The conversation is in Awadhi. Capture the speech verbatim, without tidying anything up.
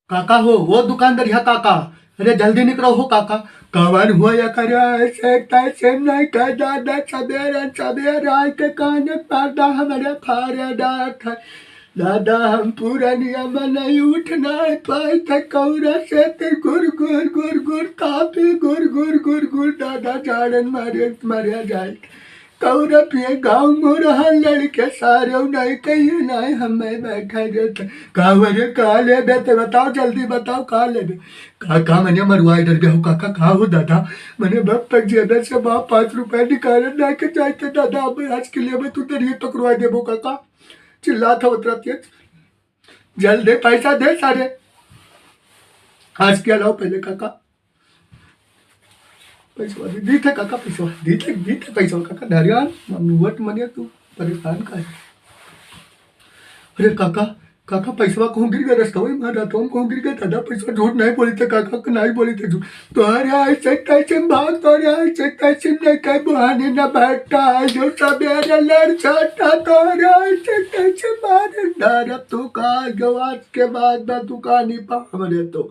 काका हो, वो दुकानदार है काका, अरे जल्दी निकलो हो काका। कवन हो या करे ऐसे तैसे नहीं कह दादा, सबेरे सबेरे आए के काने पर्दा हमरे फारे डाट है। दादा हम पुरनिया में नहीं उठ नहीं पाई थे, कौरा से ते गुर गुर गुर गुर तापी गुर गुर गुर गुर दादा जाड़न मारे मरे जाए। कौरा पिए गाँव में रहा लड़के सारे नहीं कहिए नहीं हमें बैठा देते। का वजह का ले देते बताओ, जल्दी बताओ का लेबे। काका मने मरवाए डर गया हो काका, का हो दादा? मने बाप तक जेबे से बाप पाँच रुपए निकाले ना के जाए थे दादा, अब आज के लिए मैं तू तेरी पकड़वा देबो काका। चिल्ला था उतरा तेज, जल्दी पैसा दे सारे। आज के लाओ पहले काका। पैसवा दी, दी थे काका, पैसवा दी थे, दी थे पैसवा काका। धरियान मनुवट मने तू परेशान का है? अरे काका, काका पैसवा कहूँ गिर गया, रस्तवा में रातवा में कहूँ गिर गया दादा, पैसवा झूठ नहीं बोली थे काका, नहीं बोली थे झूठ। तोहरे ऐसे कैसे भाग, तोहरे ऐसे कैसे नहीं कह बहाने ना बैठा है, जो सबेरे लड़ छाटा, तोहरे ऐसे कैसे मारे डर, तू का जो आज के बाद ना दुकानी पा हमरे तो।